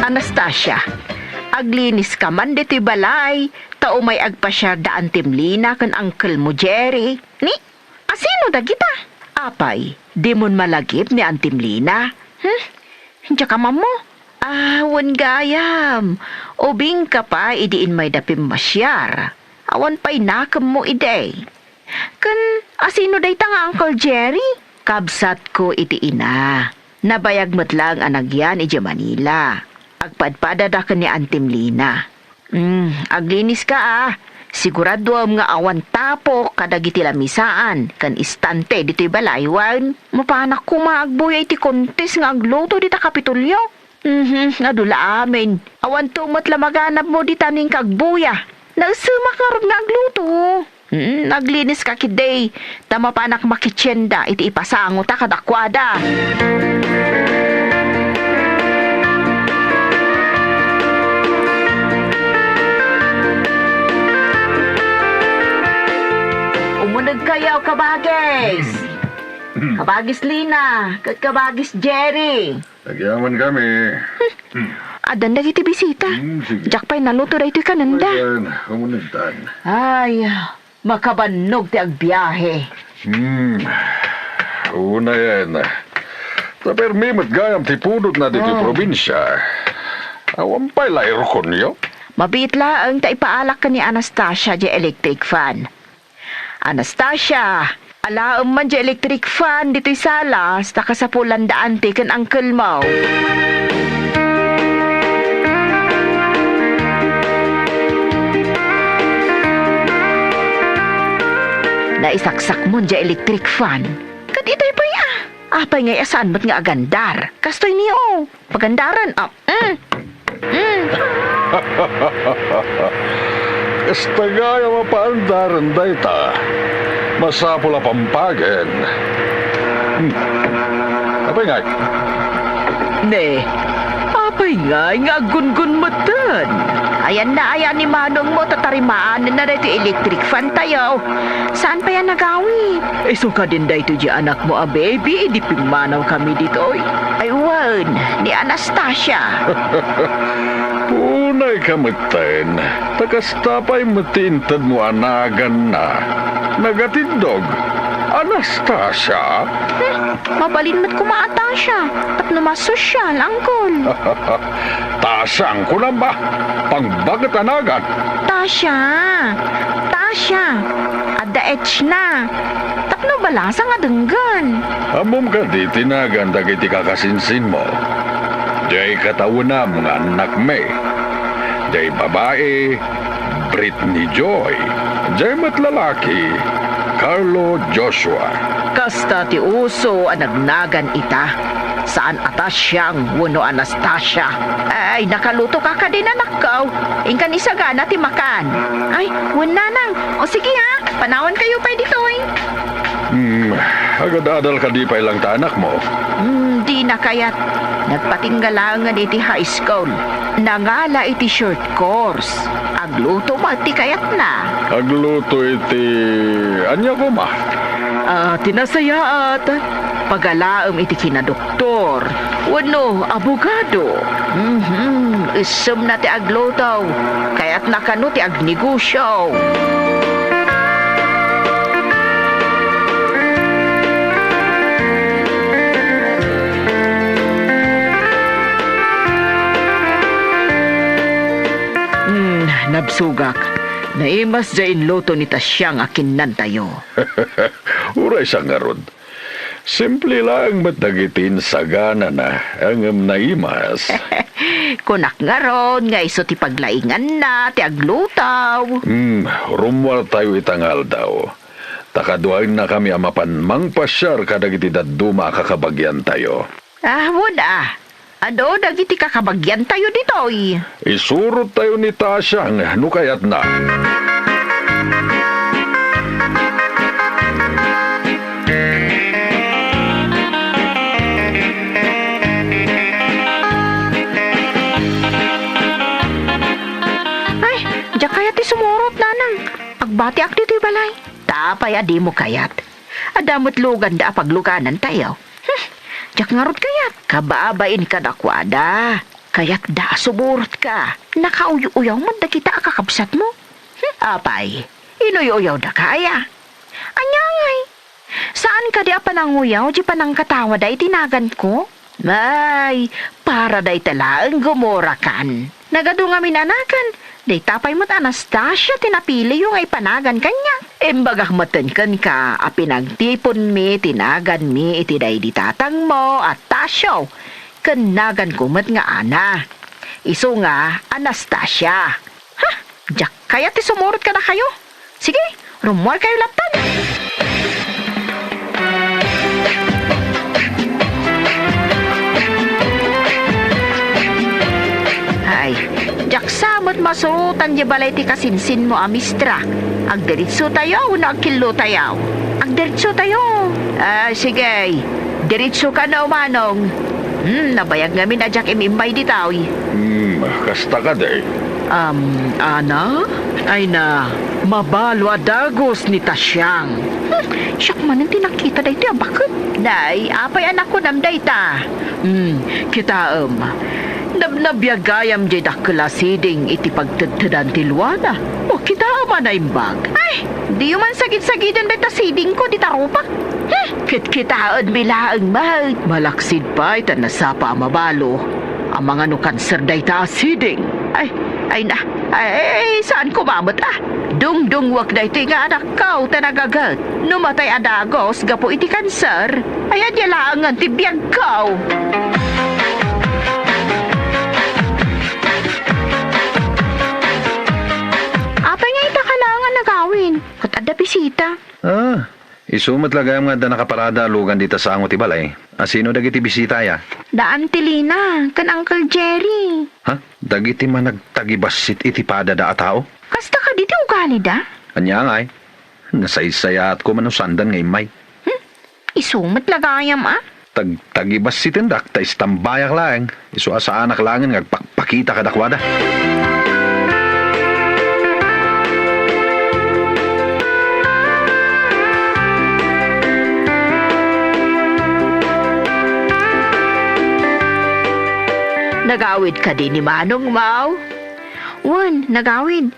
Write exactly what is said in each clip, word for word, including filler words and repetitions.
Anastasia, aglinis ka man ditoy balay, ta umay agpasiar da Antim Lina ken Uncle mo Jerry. Ni, asino dagita? Apay, dimon malagip ni Antim Lina? Hmm? Diak ammo? Ah, wen gayam. Ubing ka pay idi immayda pimmasiar. Awan pay nakemmo idi. Ken asino dayta nga Uncle Jerry? Kabsatko iti ina. Nabayag met laeng a nagyan idiay Manila. Agpadpadada ken ni Antim Lina. Hmm, aglinis ka, ah. Siguraduem nga awan tapok kadagiti lamisaan ken istante ditoy balay wen. Mapanak koma agbuya iti kontes nga agluto dita Kapitolyo. Mhm, adu la amin. Awanto met la maganabmo ditan nga agbuya. Naesemak ngarud nga agluto. Mm, aglinis ka ketdi, ta mapanak makitienda iti ipasangota kadakuada. Umunegkayo, kabagis! Kabagis Lina, ket kabagis Jerry. Agyamankami. Addan dagiti bisita. Hmm, sige. Diak pay naluto daytoy kanenda. Ayan, umunegtan. Ay, makabannog ti agbiahe. Hmm. Unayen. Ta permi met gayam ti pudotna ditoy probinsia. Awan pay la airconyo? Mabiit laeng ta ipaalak ken ni Anastasia diay electric fan. Anastasia, alaem man diay electric fan ditoy sala, ta kasapulan da anti ken uncle mo. Naisaksakmon diay electric fan. Ket itay pay a. Apay ngay a saan met nga agandar? Kastoy ni, o. Pagandaren, ah, mm. Mm. Kasta gayam a paandaren dayta. Masapul a pampagen. Hmm. Apay ngay? Ne, apay ngay nga aggungun metten? Ayanna aya ni manongmo ta tarimaanenna daytoy electric fan tayo. Saan pay a nagawid? Isu kadin daytoy diay anakmo a baby idi pimmanawkami ditoy. Ay wen, ni Anastasia. Punay ka metten, ta kasta pay met ti intedmo a naganna. Nagatiddog, Anastasia? Hmm, mabalin met koma a Tasia, tapno mas sosyal, angkol. Tasiang kunam a, pangbaket a nagan. Tasia! Tasia! Adda H na. Tapno balasang a denggen. Ammom kadi ti nagan dagiti kakasinsinmo? Diay katawenam nga annakmi. Diay babai, Britney Joy. Diay met lalaki, Carlo Joshua. Kasta ti uso a nagnagan ita. Saan a Tasiang wenno Anastasia. Ay, nakaluto ka kadin, anakko. Inkan isagana ti makan. Ay, wen, nanang. O sige ha, panawan kayo pay ditoy. Hmm, agad-adal kadi pay lang ta anakmo? Hmm, dina kayat. Nagpatingga laengen iti high school. Nangala iti short course. Agluto met ti kayatna. Agluto iti ania koma? Ah, ti nasayaat. Pagalaem iti kinadoktor wenno abogado. Mhm, issemna ti agluto. Kayatna kano ti agnegosio. Hmm, nabsogak. Naimas diay inluto ni Tasiang a kinnantayo. Uray sa ngarud. Simple laeng met dagiti insaganana, ngem naimas. Kunak ngarud nga isu ti paglainganna ti agluto. Hmm, rummuartayo ita nga aldaw. Ta kaduaennakami a mapan mangpasiar kadagiti dadduma a kakabagiantayo. Ah, wen a. Adu dagiti kakabagiantayo ditoy. Isurottayo ni Tasiang no kayatna. Ay, diak kayat ti sumurot, nanang. Agbatiak ditoy balay. Apay a dimo kayat? Adda met luganda a pagluganantayo. Hmm, diak ngarud kayat. Kababain kadakuada. Kayatda a sumurotka. Nakauy-uyaw man dagita a kakabsatmo. Hmm, apay, inuy-uyawdaka aya? Ania ngay? Saan kadi a pananguyaw ti panangkatawada iti naganko? Ay, para dayta laeng gumurakan. Nagadu ngamin a nagan, dayta pay met Anastasia ti napiliyo nga ipanagan kaniak. Imbagak metten kenka a pinagtiponmi ti naganmi iti daydi tatangmo a Tasio, ken naganko met nga Ana. Isu nga Anastasia. Ha? Diak kayat ti sumurot kadakayo. Sige, rummuarkayo latta. Ay, diak sa met masurotan diay balay ti kasinsinmo a mistra. Agdiritsotayo wenno agkillotayo? Agdiritsotayo. Ah, sige. Diritsoka no, Manong. Hmm, nabayag ngamin a diak im-immay ditoy. Hmm, kasta kadi. Um, Ana? Ay na, mabalo a dagus ni Tasiang. Hmm, siak manen ti nakita daytoy a baket. Nay, apay a nakunam dayta? Hmm, kitaem. Nabnabiag gayam diay dakkel a siding iti pagtedtedan ti luana. O, kitaem a naimbag. Ay, diyo man sagid-sagiden dayta sidingko dita rupak. Hmm, kitkitaenmi laeng met. Malaksid pay ta nasapa a mabalo. Amangan no kanser dayta a siding. Ay, ay na, ay, ay, saan koma met a? Dungdungwek daytoy nga anakko ta nagaget. No matay a dagus gapu iti kanser, ay, adda laengen ti biagko. Apay nga ita ka laeng a nagawid? Ket adda bisita. Ah, isu met la gayam nga adda nakaparada a lugan dita sango ti balay. A sino dagiti bisita aya? Da Auntie Lina ken Uncle Jerry. Ha? Dagiti managtagibassit iti padada a tao? Kasta kadi ti ugalida? Ania ngay? Nasaysayaatko man no saandan nga immay. Hmm? Isu met la gayam a? Tagtagibassitendak ta istambayak laeng. Isu a saanak laengen nga agpakpakita kadakuada. Nagawid kadi ni Manong Mau? Wen, nagawid.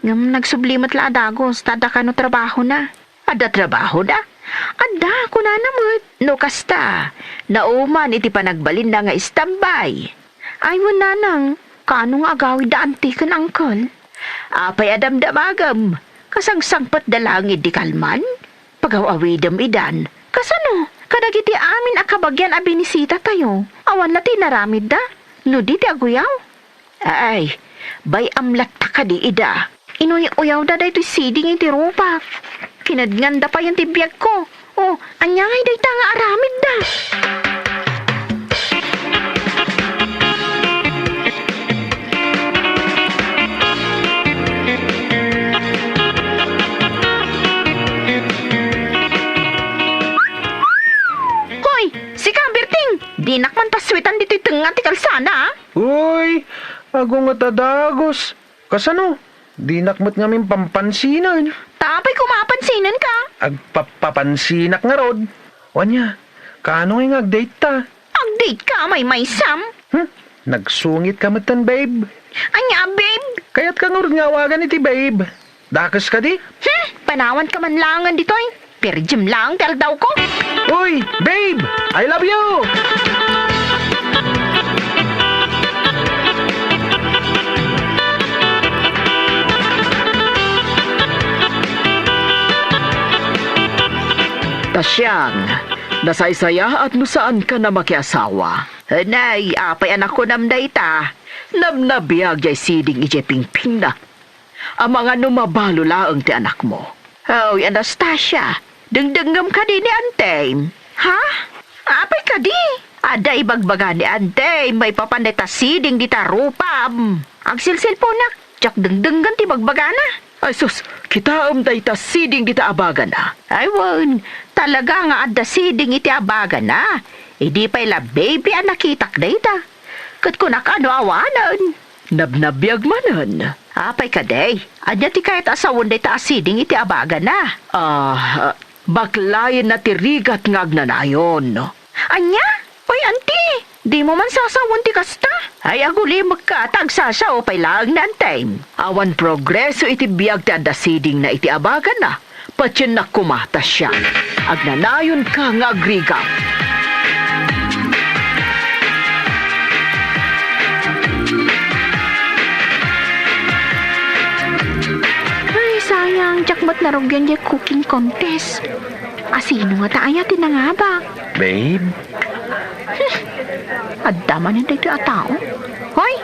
Ngem nagsubli met la a dagus ta adda kano trabahona. Adda trabahona? Adda, kunana met. No kasta, nauman iti panagbalinna nga istambay. Ay, wen nanang, kano nga agawid da anti ken angkel? Apay a damdamagem, kasangsangpetda laeng idi kalman? Pagaw-awidem idan. Kasano? Kadagiti amin a kabagian a binisitatayo, awan la ti inaramidda? No di ti aguyaw? Ay, bay-am latta kadi ida. Inuy-uyawda daytoy siding iti rupak. Kinednganda payen ti biagko. O, ania ngay dayta nga aramidda? Hoy, sika, Berting! Dinak man pasuetan ditoy tengnga ti kalsada, a? Uy, agunget a dagus. Kasano? Dinak met ngamin pampansinen. Ta apay koma a pansinenka? Agpapapansinak ngarud. O ania, kano ngay nga agdate ta? Agdate ka, maymaysam? Hmm? Nagsungit ka metten, babe. Ania, babe? Kayatka ngarud nga awagan iti babe. Dakes kadi? Hmm, panawanka man laengen ditoy. Perdiem laeng ti aldawko. Uy, babe! I love you! Tasiang, nasaysayaat no saankan a makiasawa. Nay, apay a nakunam dayta? Nabnabiag jay siding idiay pingpingna. Amangan no mabalo laeng ti anakmo. Hoy, Anastasia, dengdengngem kadi ni Antem? Ha? Apay kadi? Adda ibagbaga ni Antem maipapan dayta siding dita rupam. Agsilsilponak, diak dengdenggen ti bagbagana. Ay sus, kitaem dayta siding dita abagana. Ay wen, talaga nga adda siding iti abagana. Idi pay la baby a nakitak dayta. Ket kunak a no awanen. Nabnabiag manen. Apay kadi, ania ti kayat a sawen dayta a siding iti abagana? Ah, baklayenna ti rigat nga agnanayon. Ania? Oy, anti, dimo man sasawen ti kasta? Ay, agulimekka, ta agsasao pay laeng ni Anting. Awan progreso iti biag ti adda sidingna iti abaganna. Patiennak koma ta siak. Agnanayonka nga agrigat. Ay, sayang, diak met narugian diay cooking contest. Asino ngata aya ti nangabak? Babe? Hmm. Adda manen daytoy a tao? Hoy,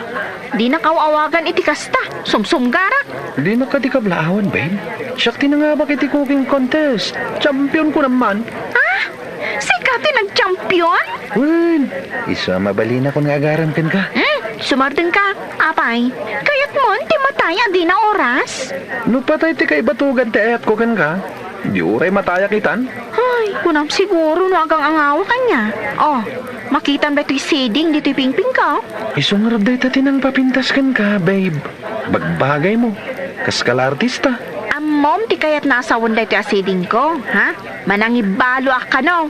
dinak aw-awagan iti kasta. Sumsumgarak. Dinak kadi kablaawan, babe. Siak ti nangabak iti cooking contest. Champion ko naman. Ah? Sika ti nag-champion? Wen, isu a mabalinakon nga agaram kenka. Hmm, sumardengka. Apay, kayatmon ti matay a dina oras? No patay ti kaibatugan ti ayatko kenka, di uray matayak itan? Ay, kunam siguro no agang-angawak ania. Oh, makitam daytoy siding ditoy pingpingko? Isu ngarud dayta ti nangpapintas kenka, babe. Bagbagaymo. Kaska la artista. Ammom ti kayatna a sawen daytoy a sidingko, ha? Manangibaloak kano.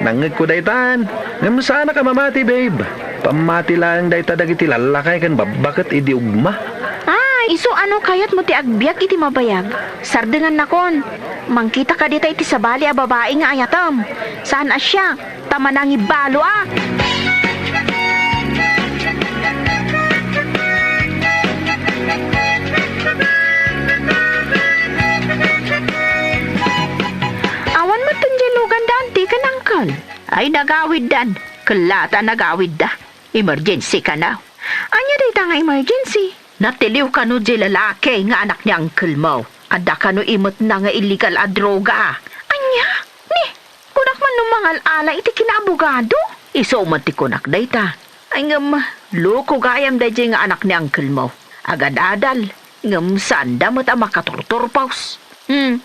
Nangngegko daytan. Ngem saanak a mamati, babe. Pammati laeng dayta dagiti lallakay ken babbaket idi ugma. Ah, isu a no kayatmo ti agbiag iti mabayag, sardengannakon. Mangkitaka dita iti sabali a babai nga ayatem. Saan a siak, ta manangibaloak. Awan met diay luganda, anti ken angkel. Ay, nagawiddan. Ket la ta nagawidda. Emergency kano. Ania dayta nga emergency? Natiliw kano diay lalaki nga anak ni angkelmo. Adda kano imetna nga illegal a droga. Ania? Ni, kunak man no mangal-ala iti kinaabogado? Isu met ti kunak dayta. Ay ngem, loko gayam daydiay nga anak ni angkelmo. Agad-adal, ngem saanda met a makaturturpos. Hmm.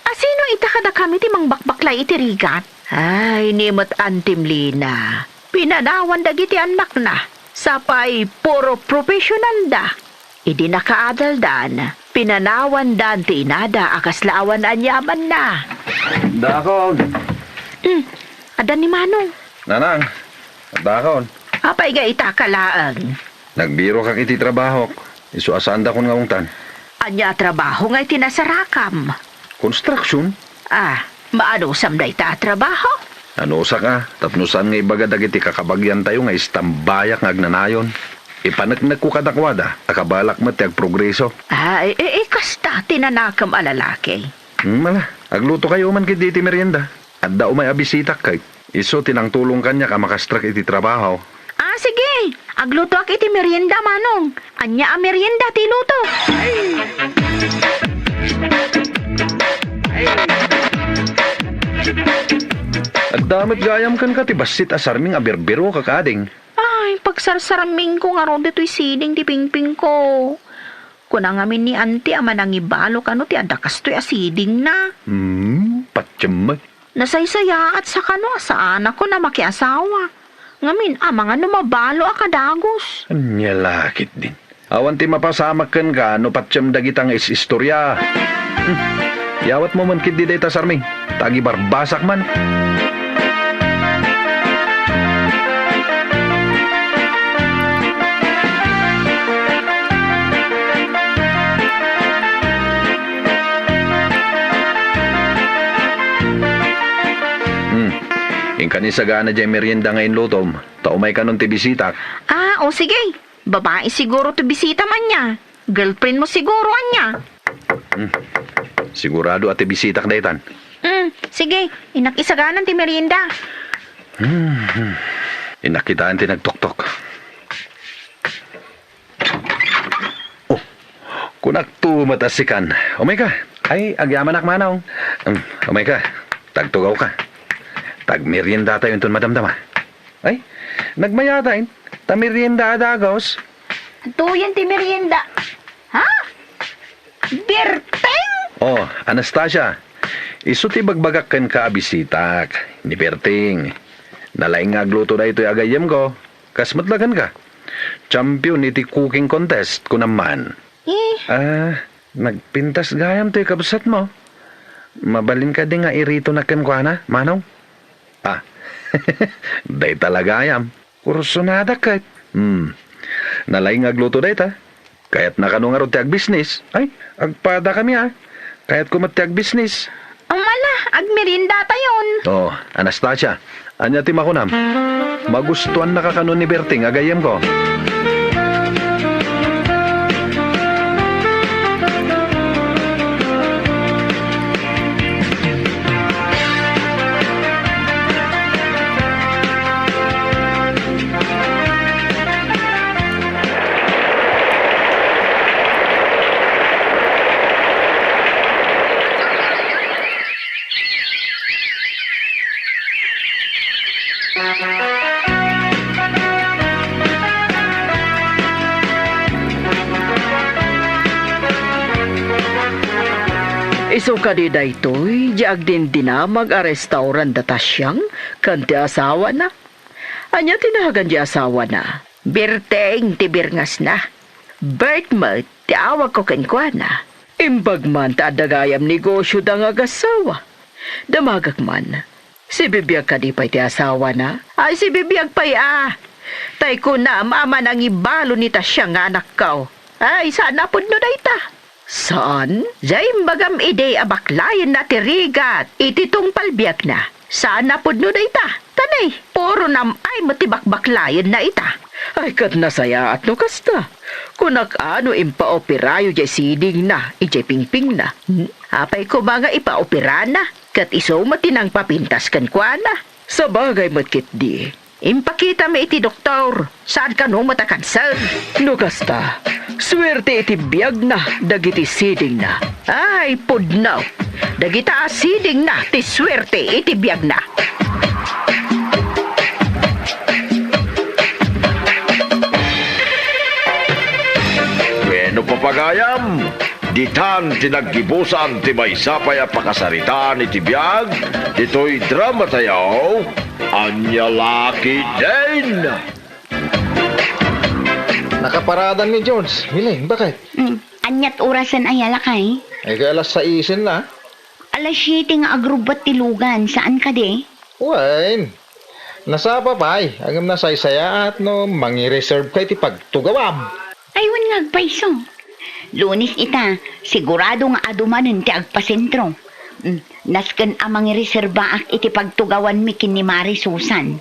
Asino ita kadakami ti mangbakbaklay iti rigat? Ay, ni met Antim Lina. Pinanawan dagiti annakna. Sapay, puro professional da. Idi nakaadaldan, pinanawandan ti inada a kasla awan aniamanna. Dakon. Hmm, adda ni Manong. Nanang, dakon. Apay nga ita ka laeng? Nagbirokak iti trabahok. Isu a saandakon nga ungtan. Ania a trabaho nga iti nasarakam? Construction. Ah, maanusam dayta a trabaho? Anusak a, tapno saan nga ibaga dagiti kakabagiantayo nga istambayak nga agnanayon. Ipaneknekko kadakuada a kabalak met ti agprogreso. Ah, e, e, e, kasta ti nanakem a lalaki. Hmm, ala, aglutokayo man ketdi iti merienda. Adda umay a bisitak ket isu ti nangtulong kaniak a makastrek iti trabaho. Ah, sige. Aglutoak iti merienda, Manong. Ania a merienda ti iluto? Adda met gayam kenka ti bassit a sarming a birbirokak, ading. Ay, pagsarsarmingko ngarud ditoy siding ti pingpingko. Kuna ngamin ni Auntie a manangibalo kano ti adda kastoy a sidingna. Hmm, patiem met. Nasaysayaat sa kano a saanakon a makiasawa. Ngamin, amangan no mabalo a kadagos. Ania la ketdin. Awan ti mapasamak kenka no patiem dagita nga is-istoria. Hmm. Yawatmo man ketdi dayta sarming, ta agibarbasak man. Hmm. Inkan isagana diay merienda nga inlutom, ta umay kanon ti bisitak. Ah, o sige. Babai siguro ti bisitam ania. Girlfriend mo siguro ania. Hmm. Sigurado a ti bisitak daytan. Hmm, sige, innak isaganan ti merienda. Hmm, hmm. Innak kitaen ti nagtoktok. Oh, kunakto met a sikan. Umayka. Ay, agyamanak, Manong. Hmm, umayka. Tagtugawka. Tagmeriendatayo inton madamdama. Ay, nagmayataen. Ta merienda a dagos. Tuyen ti merienda. Ha? Berting? Oh, Anastasia, isu ti bagbagak kenka a bisitak, ni Berting. Nalaing nga agluto daytoy a gayyemko, kas met la kenka. Champion iti cooking contest, kunam man. Eh? Ah, nagpintas gayam toy kabsatmo. Mabalin kadi nga iritonak kenkuana, Manong? Ah, dayta la gayam. Kursonadak ket. Hmm. Nalaing nga agluto dayta. Kayatna kano ngarud ti agbisnis? Ay, agpadakami a. Kayatko met ti agbisnis. Ala, agmeriendatayon. Oh, Anastasia, ania ti makunam? Magustuannaka kano ni Berting a gayyemko? Isu kadi daytoy di agdindinamag a restaurant da Tasiang ken ti asawana? Ania ti nagan di asawana? Berting ti birngasna. Bert met ti awagko kenkuana. Imbag man ta adda gayam negosioda nga agassawa. Damagek man. Sibibiag kadi pay ti asawana? Ay, sibibiag pay a. Tay kunam a manangibalo ni Tasiang nga anakko. Ay, saan a pudno dayta. Saan? Diay imbagam idi a baklayenna ti rigat iti tungpal biagna. Saan a pudno dayta. Tanay, puro nam-ay met ti bakbaklayenna ita. Ay, ket nasayaat no kasta. Kunak a no impaoperayo diay sidingna idiay pingpingna. Hmm? Apay koma nga ipaoperana? Ket isu met ti nangpapintas kenkuana. Sabagay met ketdi. Impakitami iti doktor, saan kano met a kanser. No kasta, suerte iti biagna dagiti sidingna. Ay, pudno! Dagita a sidingna ti suerte iti biagna. Wenno, papagayam, ditan ti naggibusan ti maysa pay a pakasaritaan iti biag ditoy dramatayo. Ania la ketdin? Nakaparada ni George. Miling, bakit? Mm, aniat orasen aya, lakay? Ay, kay alas saisen la. Alas siete nga agrubbuat ti lugan, saan kadi? Wen, nasapa pay, ngem nasaysayaat no mangireserveka iti pagtugawam. Ay, wen nga agpayso. Lunes ita, sigurado nga adu manen ti agpasentro. Mm, nasken a mangireserbaak iti pagtugawanmi ken ni Mari Susan.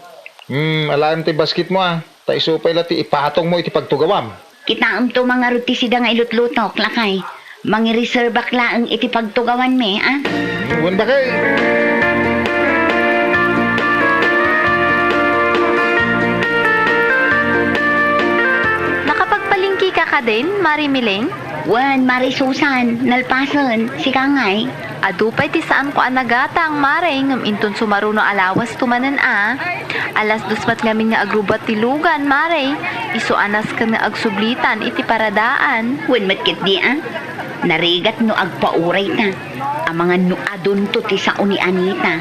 Hmm, alaem ti basketmo a, ta isu pay la ti ipatongmo iti pagtugawam. Kitaemto man ngarud ti sida nga ilutlutok, lakay. Mangireserbaak laeng iti pagtugawanmi, a? Hmm, wen, bakit? Nakapagpalengkeka kadin, Mari Miling? Wen, Mari Susan, nalpasen, sika ngay? Adu pay ti saanko a nagatang, Mari, ngem inton sumaruno a lawasto manen a. Alas dos met ngamin nga agrubbuat ti lugan, Mari. Isu a nasken nga agsublitan iti paradaan. Wen met ketdi a. Narigat no agpaurayta. Amangan no adunto ti sao ni Anita.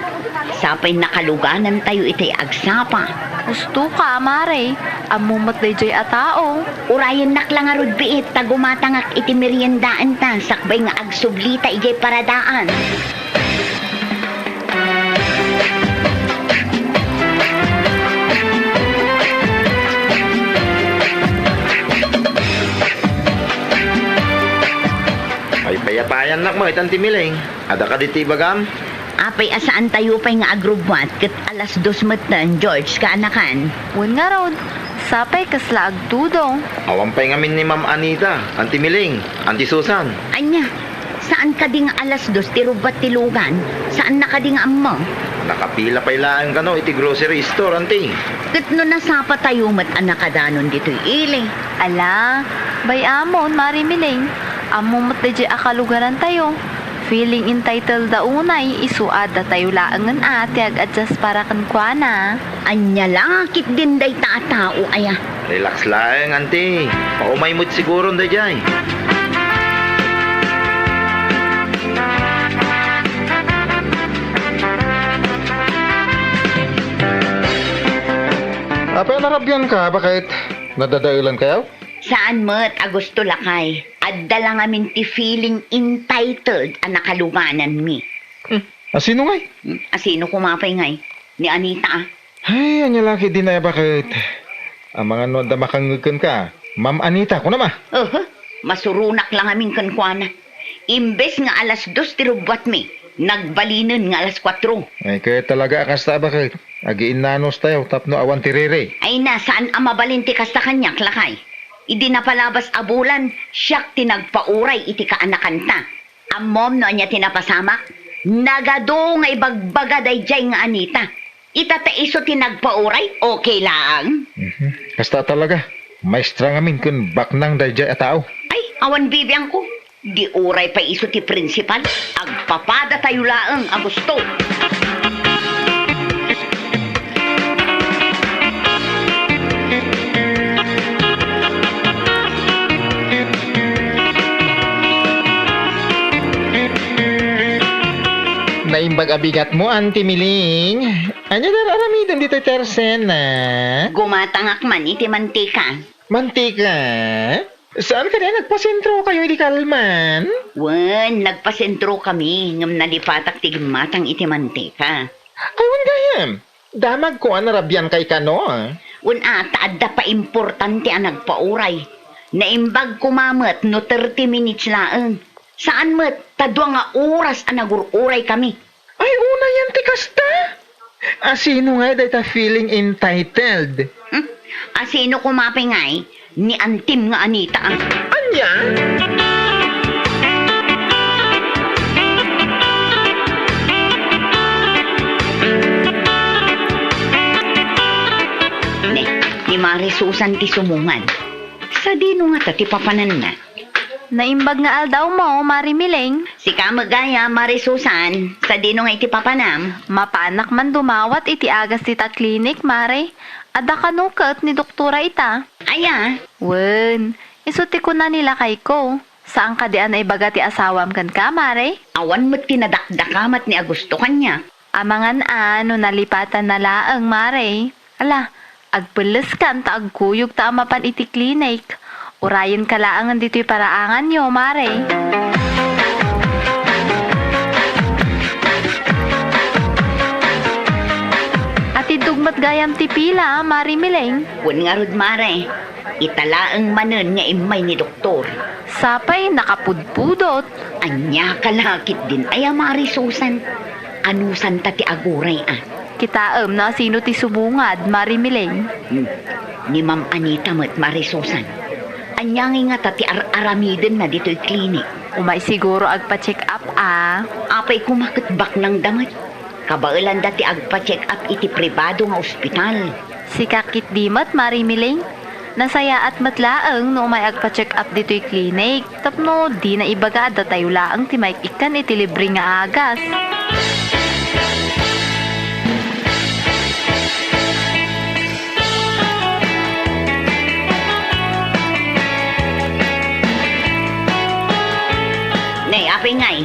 Sapay nakaluganantayo itay agsapa. Husto ka, Mari. Ammo met daydiay a tao. Urayennak la ngarud biit ta gumatangak iti meriendaenta sakbay nga agsublita idiay paradaan. Ay, payapayannak met, Anti Miling. Adda kadi ti ibagam? Apay a saantayo pay nga agrubbuat ket alas dos metten, George, kaanakan? Wen ngarud, sapay kasla agtudong. Awan pay ngamin ni Ma'am Anita, Anti Miling, Anti Susan. Ania? Saan kadi nga alas dos ti rubbuat ti lugan? Saanna kadi nga ammo? Nakapila pay laeng kano iti grocery store, Anti. Ket no nasapatayo met a nakadanon ditoy ili? Ala, bay-amon, Mari Miling. Ammo met daydiay a kalugarantayo. Feeling entitled da unay, isu a datayo laengen a ti ag-adjust para kenkuana. Ania la ketdin dayta a tao aya? Relax laeng, Anti. Paumay met siguron daydiay. Apay a narabianka, bakit? Nadadaelankayo? Saan met a gusto, lakay. Adda la ngamin ti feeling entitled a nakalugananmi. Hmm. Asino ngay? Hmm, asino koma pay ngay? Ni Anita, a. Ay, ania la ketdin aya, bakit? Amangan no adda makangngeg kenka, Ma'am Anita, kunam a? Oho, masuronak la ngamin kenkuana. Imbes nga alas dos ti rubbuatmi, nagbalinen nga alas kuatro. Ay, ket talaga a kasta a baket. Agiinnanos tayo tapno awan ti riri. Ay na, saan a mabalin ti kasta kaniak, lakay. Idi napalabas a bulan, siak ti nagpauray iti kaanakanta. Ammom no ania ti napasamak? Nagadu nga ibagbaga daydiay nga Anita. Ita ta isu ti nagpauray, okay laeng. Mhm. Kasta talaga. Maestra ngamin ken baknang daydiay a tao. Ay, awan bibiangko. Di uray pay isu ti prinsipal. Agpapadatayo laeng a gusto. Naimbag a bigatmo, Auntie Miling. Ania ti ar-aramidem ditoy tersena? Gumatangak man iti mantika. Mantika? Saan kadi a nagpasentrokayo idi kalman? Wen, nagpasentrokami, ngem nalipatak ti gimmatang iti mantika. Ay, wen gayam. Damagko a narabiankay kano, a? Wen a, ta adda paimportante a nagpauray. Naimbag koma met no thirty minutes laeng. Saan met, ta dua nga oras a nagur-uraykami. Ay, unayen ti kasta? Asino ngay dayta feeling entitled? Hmm? Asino koma pay ngay? Ni antim nga Anita, a. Ania? Ne, ni Mari Susan ti sumungad. Sadino ngata ti papananna? Naimbag nga aldawmo, Mari Miling. Sika met gayam, Mari Susan. Sadino nga iti papanam? Mapanak man dumawat iti agas dita klinik, Mari. Adda kano ket ni doktora ita. Aya? Wen, isu ti kuna ni lakayko. Saan kadi a naibaga ti asawam kenka, Mari? Awan met ti nadakdakamat ni Augusto kaniak. Amangan a no nalipatanna laeng, Mari. Ala, agpelleskan ta agkuyogta a mapan iti klinik. Urayenka laengen ditoy paraanganyo, Mari. Atiddog met gayam ti pila, Mari Miling. Wen ngarud, Mari. Ita laeng manen nga immay ni doktor. Sapay nakapudpudot. Ania ka la ketdin aya, Mari Susan? Anusanta ti aguray, a? Kitaem no asino ti sumungad, Mari Miling. Hmm. Ni Ma'am Anita met, Mari Susan. Ania ngay ngata ti ar-aramidenna ditoy klinik? Umay siguro agpa-check up, a. Apay koma ket baknangda met? Kabaelanda ti agpa-check up iti pribado nga ospital. Sika ketdi met, Mari Miling. Nasayaat met laeng no umay agpa-check up ditoy klinik tapno dina ibaga a datayo laeng ti maik-ikkan iti libre nga agas. Ne, apay ngay,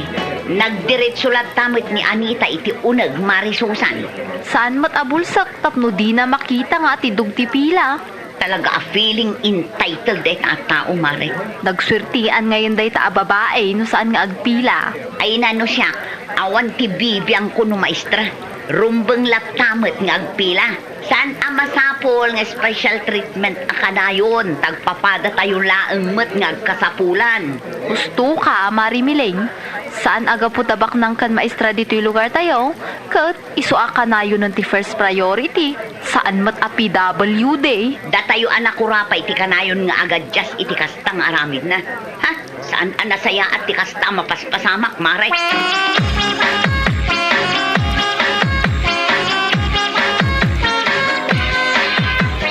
nagdiretso latta met ni Anita iti uneg, Mari Susan. Saan met a bulsek tapno dina makita nga atiddog ti pila. Talaga a feeling entitled dayta a tao, Mari. Nagsuertian ngayen dayta a babai no saan nga agpila. Ay na no siak, awan ti bibiangko no maestra. Rumbeng latta met nga agpila. Saan a masapul nga special treatment a kanayon, ta agpapadatayo laeng met nga agkasapulan. Husto ka, Mari Miling. Saan a gapu ta baknang ken maestra ditoy lugartayo, ket isu a kanayonen ti first priority, saan met a P W D. Datayo a nakurapay ti kanayon nga agadjust iti kasta nga aramidna. Ha? Saan a nasayaat ti kasta a mapaspasamak, Mare?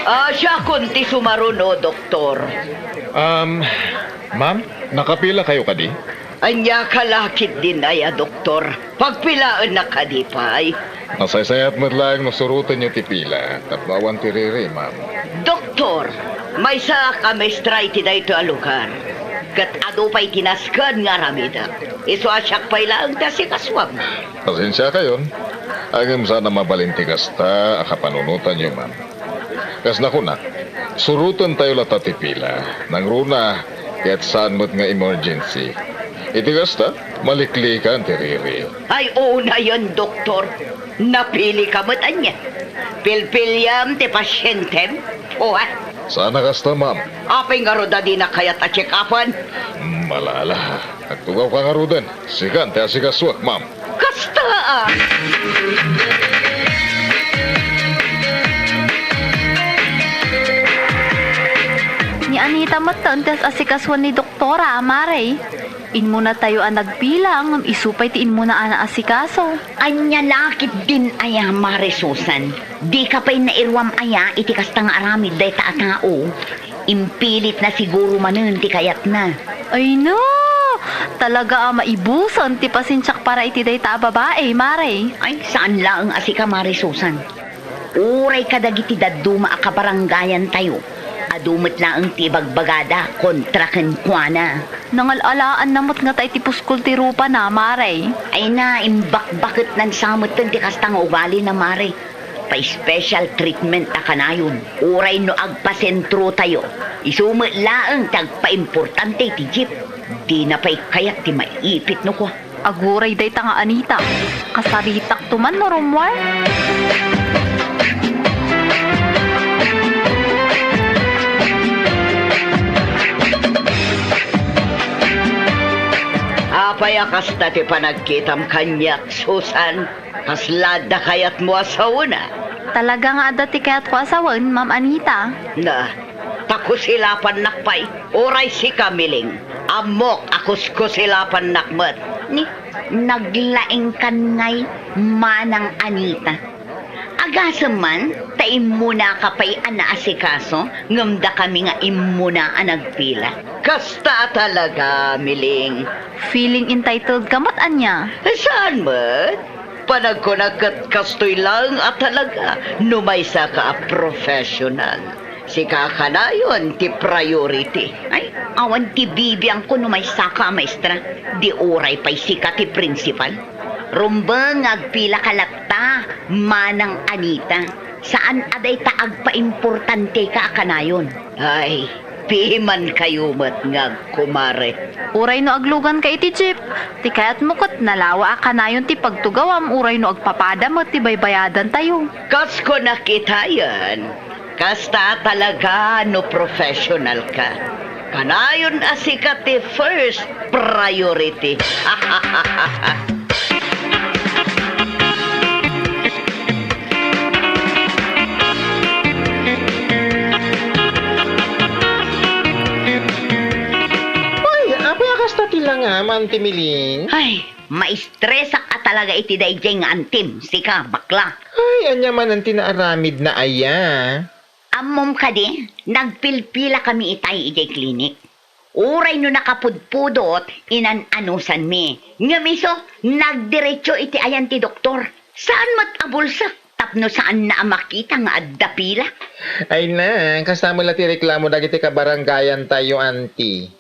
Ah, siakon ti sumaruno, Doktor. Um, ma'am, nakapila kayo kadi? Ania ka la ketdin aya, Doktor? Pagpilaennak kadi pay? Nasaysayat met laeng no surotenyo ti pila tapno awan ti riri, ma'am. Doktor, maysaak a maestra iti daytoy a lugar, ket adu pay ti nasken nga aramidak. Isu a siak pay laeng ti asikasuam. Pasensiakayon, ngem saan a mabalin ti kasta a kapanunotanyo, ma'am. Kas nakunak, surotentayo latta ti pila. Nangruna, ket saan met nga emergency. Iti kasta, maliklikan ti riri. Ay, unayen, Doktor. Napilika met ania? Pilpiliam ti pasientem? Puha! Saan a kasta, ma'am. Apay ngarud a dinak kayat a check-upen? Malala. Agtugawka ngaruden. Sikan ti asikasuak, ma'am. Kasta a! Ni Anita metten ti as-asikasuan ni doktora, mare. Immunatayo a nagpila ngem isu pay ti immunaan a asikaso. Ania la ketdin aya, Mare Susan? Dika pay nairuam aya iti kasta nga aramid dayta a tao? Impilitna siguro manen ti kayatna. Ay no! Talaga a maibusen ti pasensiak para iti dayta a babai, mare. Ay, saan laeng a sika, Mare Susan. Uray kadagiti dadduma a kabarangayantayo, adu met laeng ti ibagbagada kontra kenkuana. Nangal-alaanna met ngata iti puskol ti rupana, mare. Ay na, imbakbaketnan sa metten ti kasta nga ugalina, mare. Pa-special treatment a kanayon. Uray no agpasentrotayo, isu met laeng ti agpaimportante iti jeep. Dina pay kayat ti maipit no kua. Aguray dayta nga Anita. Kasaritakto man no rummuar. Apay a kasta ti panagkitam kaniak, Susan? Kasla adda kayatmo a sawena? Talaga nga adda ti kayatko a sawen, Ma'am Anita. Na, ta kusilapannak pay. Uray sika, Miling, ammok a kuskusilapannak met. Ni, naglaingkan ngay, Manang Anita. Agasem man, ta immunaka pay a naasikaso, ngem dakami nga immuna a nagpila. Kasta a talaga, Miling. Feeling entitled ka met ania? Saan met? Panagkunak ket kastoy laeng a talaga no maysaka a professional. Sika kanayon ti priority. Ay, awan ti bibiangko no maysaka a maestra. Di uray pay sika ti principal. Rumbeng nga agpilaka latta, Manang Anita. Saan a dayta agpaimportanteka a kanayon. Ay, pimankayo met nga agkumare. Uray no agluganka iti jeep, ti kayatmo ket nalawa a kanayon ti pagtugawam uray no agpapada met ti baybayadantayo. Kas kunak itayen, kasta a talaga no professional ka. Kanayon a sika ti first priority. Uy, apay a kasta ti langam, Auntie Miling? Ay, maistresak a talaga iti daydiay nga antim, sika, bakla. Ay, ania manen ti naaramidna aya? Ammom kadi, nagpilpilakami itay idiay klinik. Uray no nakapudpudot, inan-anusanmi. Ngem isu, nagdiretso iti ayan ti doktor. Saan met a bulsek tapno saanna a makita nga adda pila. Ay na, kasta met la ti reklamo dagiti kabarangayantayo, Auntie.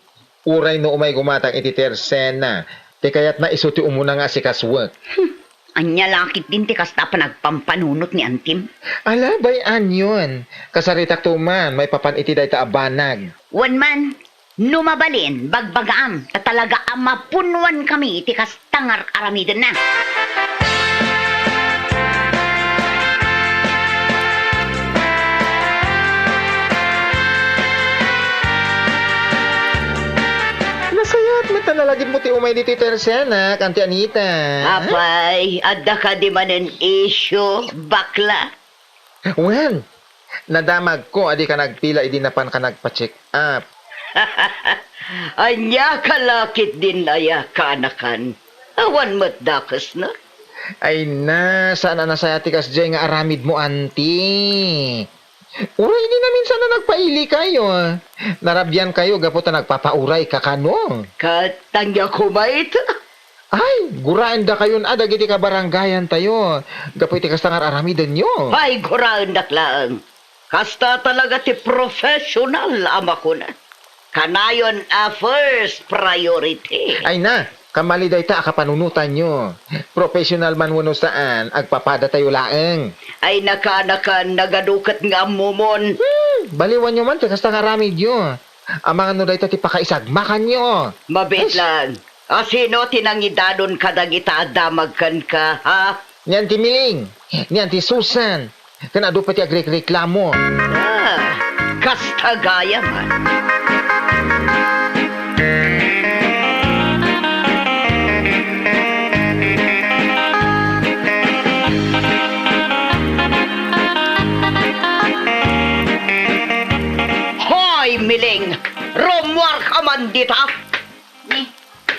Uray no umay gumatang iti tersena, ti kayatna isu ti umuna nga asikasuek. Hmm, ania la ketdin ti kasta a panagpampanunot ni Antim? Ala, bay-anyon. Kasaritakto man maipapan iti dayta a banag. Wen man, no mabalin, bagbagaam, ta talaga a mapunnoankami iti kasta nga ar-aramidenna. Nasayaat met a nalagipmo ti umay ditoy tersenak, Auntie Anita. Apay, adda kadi manen issue, bakla? Wen, nadamagko a dika nagpila idi napanka nagpa-check up. Ania ka la ketdin aya, kaanakan? Awan met dakesna? Ay na, saan a nasayaat ti kasdiay nga aramidmo, Auntie. Uray idi naminsan a nagpailikayo, narabiankayo gapu ta nagpapaurayka kano. Ket ania koma ita? Ay, guraendakayon a dagiti kabarangayantayo gapu iti kasta nga ar-aramidenyo. Ay, guraendak laeng. Kasta talaga ti professional a makuna. Kanayon a first priority. Ay na, kammali dayta a kapanunotanyo. Professional man wenno saan, agpapadatayo laeng. Ay, nakaanakan, nagadu ket nga ammomon. Hmm, baliwanyo man ti kasta nga aramidyo. Amangan no dayta ti pakaisagmakanyo. Mabiit lang. A sino ti nangidalon kadagita a damag kenka, ha? Ni Auntie Miling, ni Auntie Susan, ken adu pay ti agrekreklamo. Ah, Kasta gayam. Hoy, Miling! Rummuarka man dita! Ni,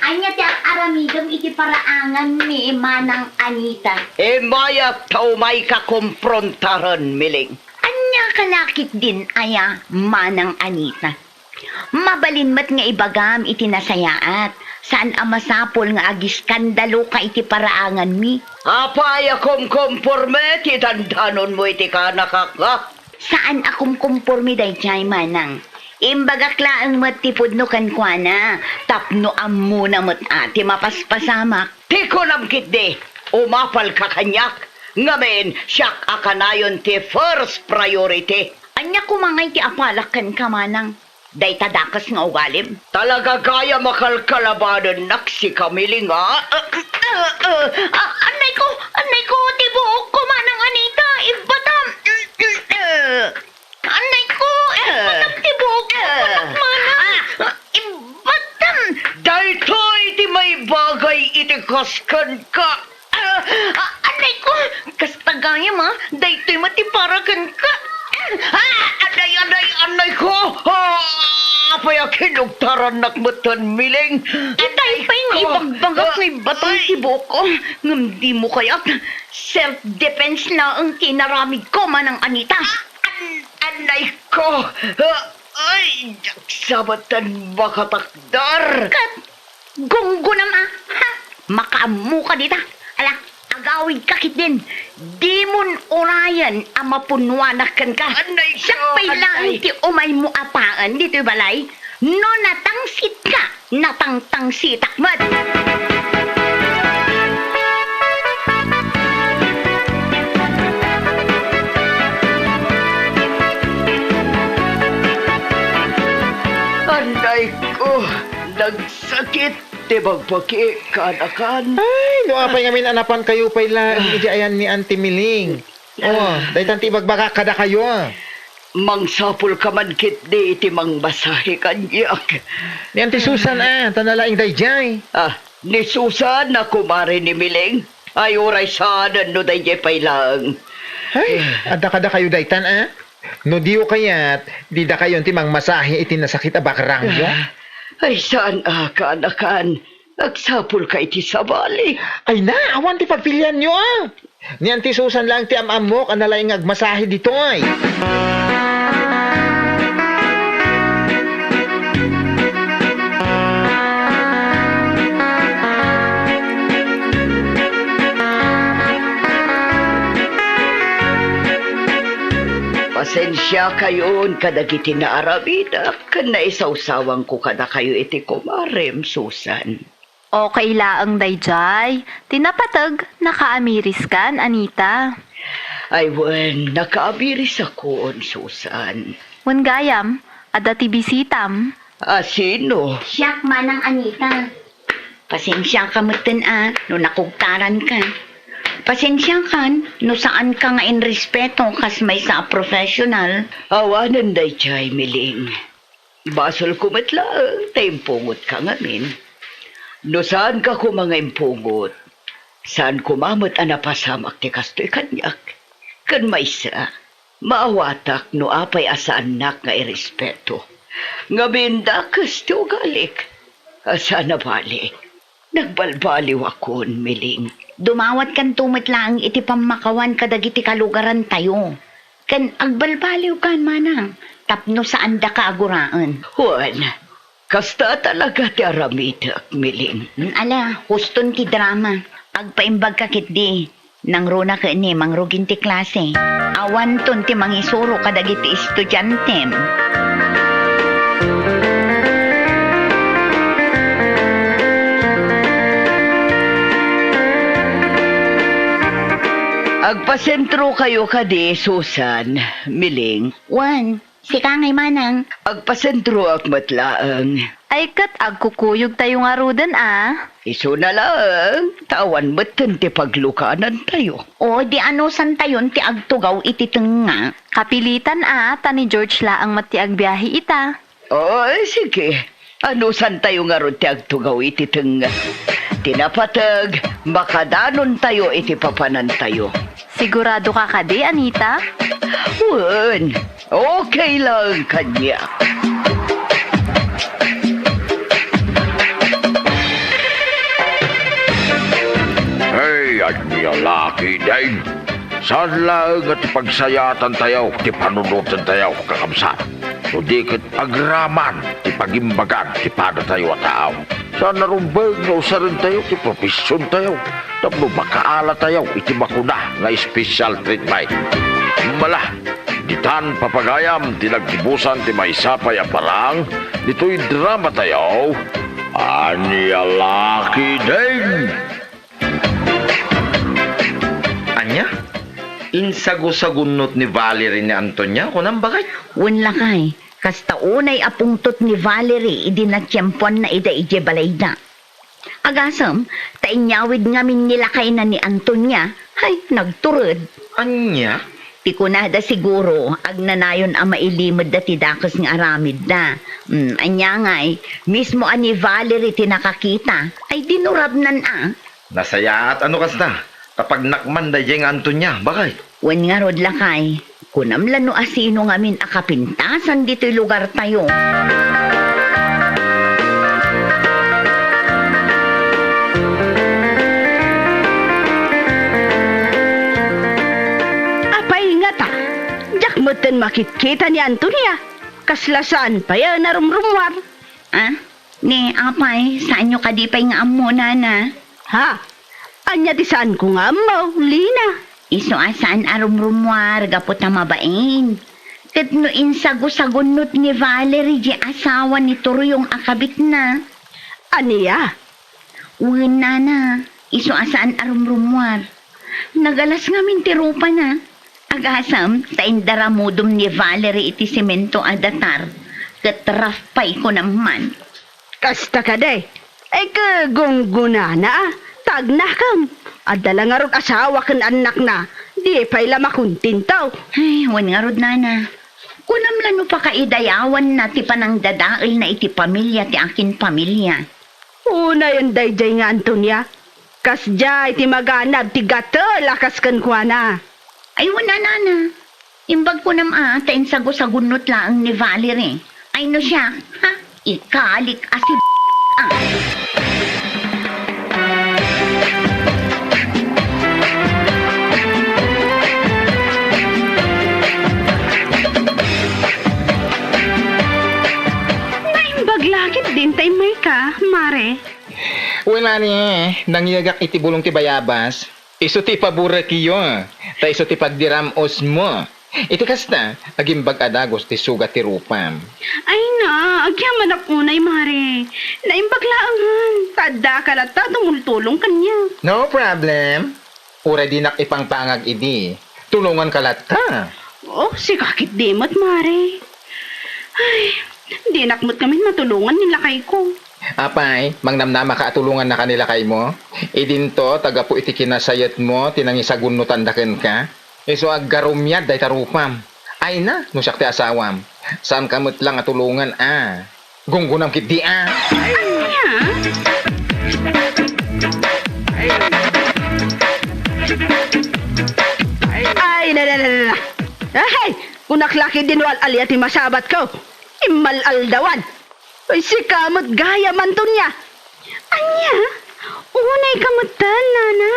ania ti ar-aramidem iti paraangan ni Manang Anita? Immayak ta umayka komprontaran, Miling. Ania ka lakit din aya, Manang Anita? Mabalin met nga ibagam iti nasayaat. Saan a masapul nga agiskandaloka iti paraanganmi. Apay a kumkumporme ti dandanonmo iti kaanakak nga? Saan a kumkumporme daydiay, Manang. Imbagak laeng met ti pudno kenkuana tapno ammona met a ti mapaspasamak. Ti kunam ketdi, umapalka kaniak, ngamin siak a kanayon ti first priority. Ania koma ngay ti apalak kenka, Manang? Dayta dakes nga ugalim. Talaga gayam a kalkalabanennak sika, Miling, a? Ah, annay ko, annay ko, ti buokko, Manang Anita, ibbatam. Annay ko, ibbatam ti buokko, Manang. Ibbatam. Daytoy ti maibagay iti kas kenka. Ah, ah, annay ko! Kasta gayam, a, daytoy met ti para kenka. Ah, aday, aday, annay ko! Ah, apay a kinugtarannak metten, Miling? Itay pay nga ibagbagak nga ibbatam ti buokko, ngem dimo kayat. Self-defense laeng ti inaramidko, Manang Anita. Ah, an-, annay ko! Ah, ay, daksa metten makatakder! Ket gunggonam a, ha? Makaammoka dita. Ala, agawidka ketdin. Dimon urayen a mapunnoanak kenka. Annay ko, siak pay laeng ti umaymo a paen ditoy balay. No natangsitka, natangtangsitak met. Annay ko, nagsakit ti bagbagi, kaanakan. Ay, no apay ngamin a napankayo pay laeng idi ayan ni Auntie Miling. Oh, daytan ti ibagbagak kadakayo. Mangsapulka man ketdi iti mangmasahe kaniak. Ni Auntie Susan a, ta nalaing daydiay. Ah, ni Susan a kumare ni Miling? Ay, uray saanen no daydiay pay laeng. Ay, adda kadakayo daytan a? No diyo kayat, didakayon ti mangmasahe iti nasakit a bakrangyo? Ah, ay, saan a, kaanakan. Agsapulka iti sabali. Ay na, awan ti pagpilianyo a. Ni Auntie Susan laeng ti am-ammok a nalaing nga agmasahe ditoy. Pasensiakayon kadagiti naaramidak ken naisawsawanko kadakayo iti kumarem, Susan. Okay laeng daydiay. Ti napateg, nakaamiriskan, Anita? Ay wen, nakaamirisakon, Susan. Wen gayam, adda ti bisitam? A sino? Siak, Manang Anita. Pasensiaka metten a no nakugtaranka. Pasensiakan no saanka nga inrespeto kas maysa a professional. Awanen daydiay, Miling. Basolko met laeng ta impungotka ngamin. No saanka koma nga impungot, saan koma met a napasamak ti kastoy kaniak. Ken maysa, maawatak no apay a saannak nga irespeto. Ngamin dakes ti ugalik. Saan a bale, nagbalbaliwakon, Miling. Dumawatkanto met laeng iti pammakawan kadagiti kalugarantayo. Ken agbalbaliwkan, Manang, tapno saandaka a guraen. Wen, kasta talaga ti aramidek, Miling. Ala, huston ti drama. Agpaimbagka ketdi. Nangruna ket ni mangrugin ti klase. Awanton ti mangisuro kadagiti estudiantem. Agpasentrokayo kadi, Susan, Miling. Wen, Sika ngay, manang. Agpasentroak met laeng. Ay, ket agkukuyogtayo ngaruden a. Isuna laeng, ta awan metten ti paglukanantayo. O, di anusantayon ti agtugaw iti tengnga. Kapilitan a, ta ni George laeng met ti agbiahe ita. O, sige. Anusantayo ngarud ti agtugaw iti tengnga. Ti napateg, makadanontayo iti papanantayo. Sigurado ka kadi, Anita? Wen, okay lang kaniak. Hey, ania la ketdin? Saan laeng nga ti pagsayaatantayo ti panunotentayo, kakabsat? No di ket agraman ti pagimbagag ti padatayo a tao. Saan a rumbeng nga usarentayo ti professiontayo tapno makaalatayo iti makuna nga special treatment. Mala, ditan papagayam ti naggibusan ti maysa pay a parang ditoy dramatayo, Ania la ketdin? Ania? Insagusagunnot ni Valerie ni Antonia, kunam, baket? Wen, lakay, kasta unay a pungtot ni Valerie idi natiempoanna ida idiay balayda. Agasem, ta inyawid ngamin ni lakayna ni Antonia, hay, nagtured. Ania? Ti kunada siguro, agnanayon a mailimedda ti dakes nga aramidda. Mm, ania ngay, mismo a ni Valerie ti nakakita, ay dinurabnan a. Nasayaat a no kasta, ta pagnakman daydiay nga Antonia, baket. Wen ngarud, lakay, kunam la no asino ngamin a kapintasan ditoy lugartayo. Apay ngata, diak metten makitkita ni Antonia. Kasla saan pay a narumrumuar. Ah? Ni, apay, saanyo kadi pay nga ammo, nana? Ha? Ania ti saanko nga ammo, Lina? Isu a saan a rumrumuar gapu ta mabain. Ket no insagusagunnot ni Valerie diay asawa ni Turuyong a kabitna. Ania? Wen, nana, isu a saan a rumrumuar. Nagalas ngamin ti rupana. Agasem, ta indaramudom ni Valerie iti semento a datar, ket rough pay kunam man. Kasta kadi, ay, ket gunggonana a, ta agnakem. Adda la ngarud asawa ken annakna, di pay la makontento. Ay, wen ngarud, nana. Kunam la no pakaidayawanna ti panangdadaelna iti pamilia ti akin pamilia. Unayen daydiay nga Antonia. Kasdiay ti maganad ti gatel a kas kenkuana. Ay, wen a, nana. Imbag kunam a, ta insagusagunnot laeng ni Valerie. Ay, no siak, ha? Ikalik a si a. Naimbag la ketdin ta immayka, Mare. Wen, Mare, nangyegak iti bulong ti bayabas. Isu ti ipaburekyo, ta isu ti pagdiram-osmo. Iti kasta, agimbag a dagus ti sugat ti rupam. Ay na, agyamanak unay, Mare. Naimbag laengen, ta addaka latta a tumultulong kaniak. No problem. Uray dinak ipangpangag idi, tulonganka latta. Oh, sika ketdi met, Mare. Ay, dinak met ngamin matulongan ni lakayko. Apay, mangnamnamaka a tulongannaka ni lakaymo? Idinto, ta gapu iti kinasayetmo ti nangisagunnotanda kenka. Isu a aggarumiad dayta rupam. Ay na, no siak ti asawam, saanka met lang a tulongan a. Gunggonam ketdi a. Ania? Ay, na, na, na, na. Ay, kunak la ketdi no al-alia ti masabatko. Immal-aldawan. Ay, sika met gayam, Antonia. Ania? Unayka metten, nana.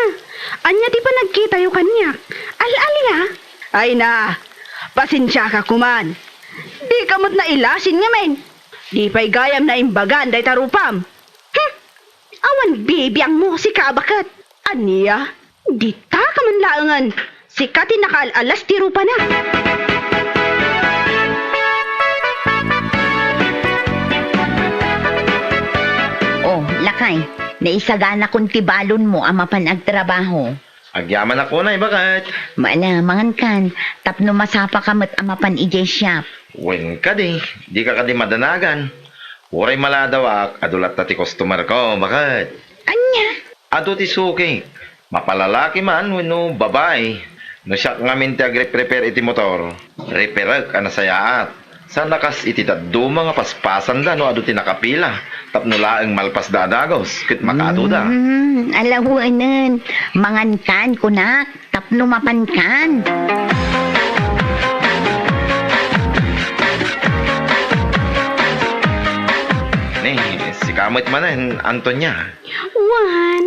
Ania ti panagkitayo kaniak? Al-alia? Ay na, pasensiaka koman. Dika met nailasin ngamin. Di pay gayam naimbagan dayta rupam. Hmm. Awan bibiangmo, sika a baket. Ania? Ditaka man laengen, sika ti nakaal-alas ti rupana. Oh, lakay, naisaganakon ti balonmo a mapan agtrabaho. Agyamanak unay, baket. Ala, mangankan, tapno masapaka met a mapan idiay shop. Wen kadi, dika kadi madanagan. Uray maladawak, adu latta ti customer ko, baket. Ania? Adu ti sukik. Mapalalaki man wenno babai. No siak ngamin ti agrepreper iti motor, reperek a nasayaat. Saan a kas iti dadduma nga paspasanda no adu ti nakapila tapno laeng malpasda a dagus ket makaduda. Mm, alawenen. Mangankan, kunak, tapno mapankan. Ni, sika met manen, Antonia. Wen,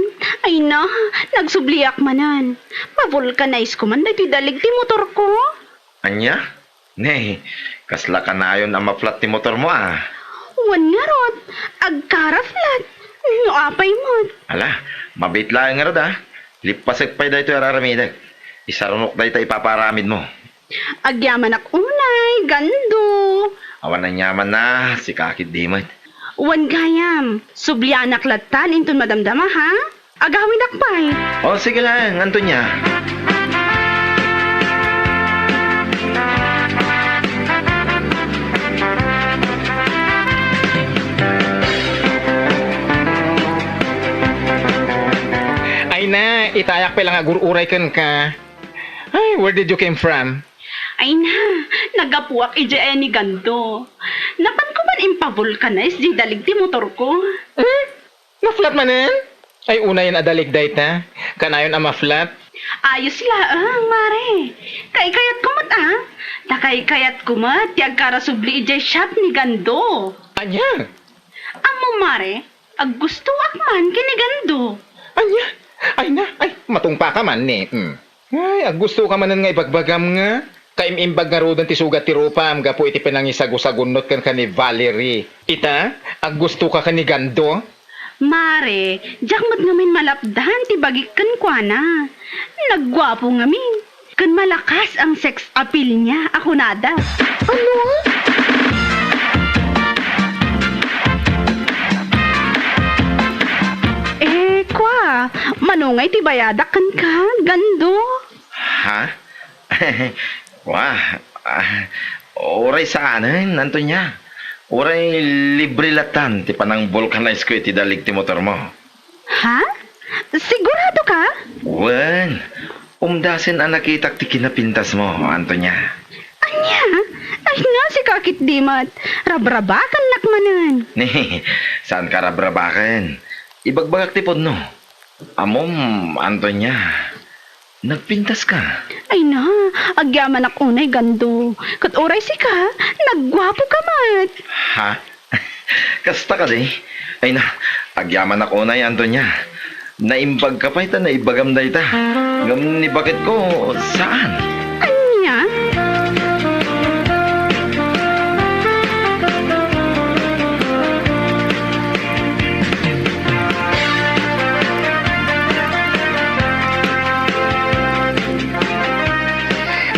ay na, nagsubliak manen. Pa-vulcanize ko man daytoy dalig ti motor ko. Ania? Ne, kasla kanayon a ma-flat ti motor mo, a? Wen ngarud, agkara-flat. No apay met? Ala, mabiit laeng ngarud, a. Lippasek pay daytoy a aramidek. Isarunok dayta ipapaaramid mo. Agyamanak unay, Gando. Awan aniamanna, sika ketdi met. Wen gayam, sublianak lattan inton madamdama, ha? Agawinak pay. O, sige laeng, Antonia. Ay na, itayak pay la nga agur-uray kenka. Ay, where did you came from? Ay na, naggapuak idiay ni Gando. Napan ko man impa-vulcanize di dalig ti motor ko. Hmm? Na-flat manen? Ay, unayen a dalig dayta. Kanayon a ma-flat. Ayos laeng, mare. Kaikayat ko met, a. Ta kaikayat ko met ti agkarasubli idiay shop ni Gando. Ania? Ammom, mare, aggustoak man ken ni Gando. Ania? Ay na, ay, matungpaka man ni. Hmm. Ay, aggustoka manen nga ibagbagam nga. Kaim-imbag ngaruden ti sugat ti rupam gapu iti panangisagusagunnot kenka ni Valerie. Ita, aggustoka ken ni Gando? Mare, diak met ngamin malapdan ti bagik kenkuana. Nagguapo ngamin. Ken malakas ang sex appeal niya, a kunada. Ano? Eh, kua, mano ngay ti bayadak kenka, Gando? Ha? Wa, ah, uray saanen, Antonia. Uray libre latan ti panang-vulcanize ko iti dalig ti motor mo. Ha? Sigurado ka? Wen, umdasen a nakitak ti kinapintas mo, Antonia. Ania? Ay na, sika ketdi met. Rabrabakennak manen. Ni, saan ka rabrabaken? Ibagbagak ti pudno. Ammom, Antonia, nagpintas ka. Ay na, agyamanak unay, Gando. Ket uray sika, nagguapo ka met. Ha? Kasta kadi? Ay na, agyamanak unay, Antonia. Naimbag ka pay ta naibagam dayta. Ngem ni baket ko, saan? Ania?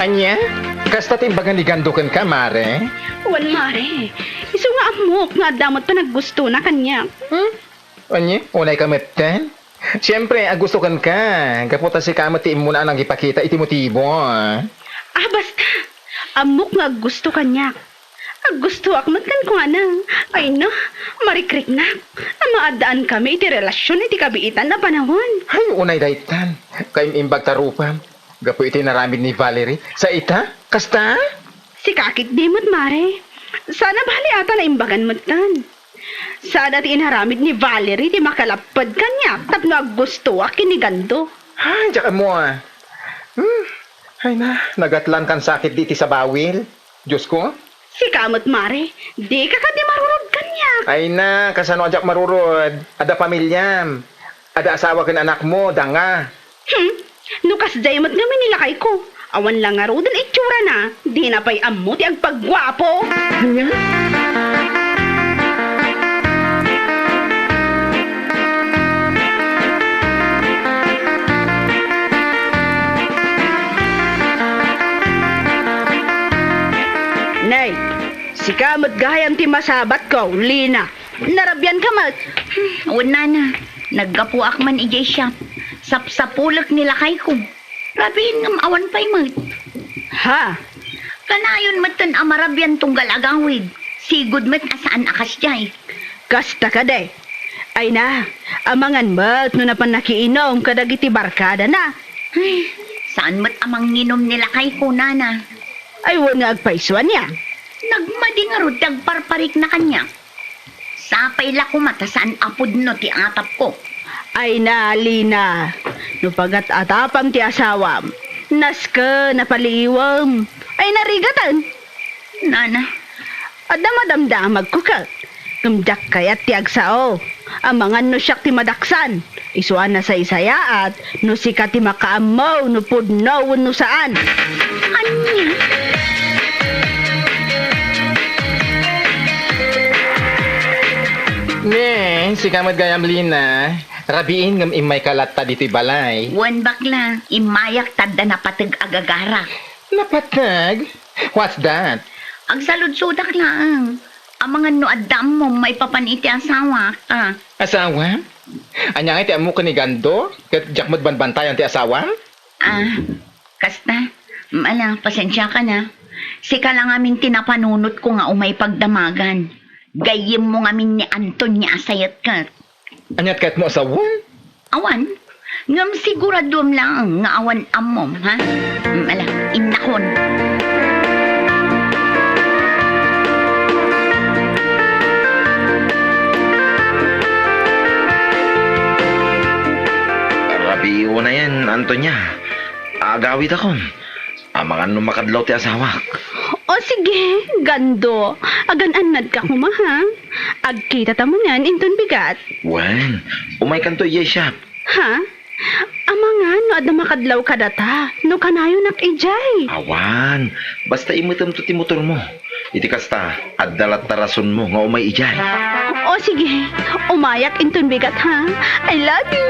Ania? Kasta ti imbaga ni Gando kenka, mare? Wen, mare. Isu nga ammok nga adda met panaggustona kaniak. Hmm? Ania? Unay ka metten? Siempre, aggusto kenka. Gapu ta sika met ti immuna a nangipakita iti motibo. Ah, basta. Ammok nga aggusto kaniak. Aggustoak met kenkuana. Ay na, marikriknak. A maaddaan kami iti relasion iti kabiitan a panawen. Ay, unay daytan. Kaim-imbag ta rupam. Gapu iti inaramid ni Valerie. Sa ita? Kasta? Sika ketdi met, mare. Saan a bali a ta naimbagan metten. Sada ti inaramid ni Valerie ti makalapped kaniak tapno aggustoak ken ni Gando. Ay, diak ammo, a. Hmm. Ay na, nagatlan kan sakit di iti sabawil. Diyos ko. Sika met, mare, dika kadi marurod kaniak. Ay na, kasano a diak marurod? Adda pamiliam. Adda asawa ken anakmo, danga. Hmm, no kasdiay met ngamin ni lakayko, awan la ngaruden itsurana, dina pay ammo ti agpagguapo. Ania? Nay, sika met gayam ti masabatko, Lina. Narabian ka met. Hmm, wen nana, naggapuak man idiay shop. Sapsapulek ni lakayko. Rabiin ngem awan pay met. Ha? Kanayon metten a marabian tunggal agawid. Sigud met a saan a kasdiay. Kasta kadi. Ay na, amangan met no napan nakiinum kadagiti barkadana. Ay, saan met a manginum ni lakayko, nana. Ay, wen nga agpayso ania? Nagmadi ngarud ti agparparikna kaniak. Sapay la koma ta saan a pudno ti atapko. Ay na, Lina, no pagat-atapam ti asawam, nasken a paliiwem. Ay, narigaten. Nana. Adda madamdamagko ket, ngem diak kayat ti agsao. Amangan no siak ti madaksan. Isu a nasaysayaat no sika ti makaammo no pudno wenno saan. Ania? Ne, sika met gayam, Lina. Rabiin ngem immayka latta ditoy balay. Wen, bakla, immayak ta adda napateg a gagarak. Napateg? What's that? Agsaludsodak laeng. Amangan no adda ammom maipapan iti asawak. Ah. Asawa? Ania ngay ti ammok ken ni Gando? Ket diak met banbantayan ti asawam? Ah, kasta. Mm, ala, pasensiaka na. Sika la ngamin ti napanunotko nga umay pagdamagan. Gayyemmo ngamin ni Antonia a sayet ket. Aniat kayatmo a sawen? Awan. Ngem siguraduem laeng nga awan ammom, ha? Mm, ala, innakon. Rabii unayen, Antonia. Agawidakon. Amangan no makadlaw ti asawak. O sige, Gando. Agan-annadka koma, ha? Agkitata manen inton bigat. Wen, umaykanto idiay shop. Ha? Amangan no adda makadlaw kadata, no kanayonak idiay. Awan, basta imetemto ti motormo. Iti kasta, adda latta rasonmo nga umay idiay. O sige, umayak inton bigat, ha? I love you!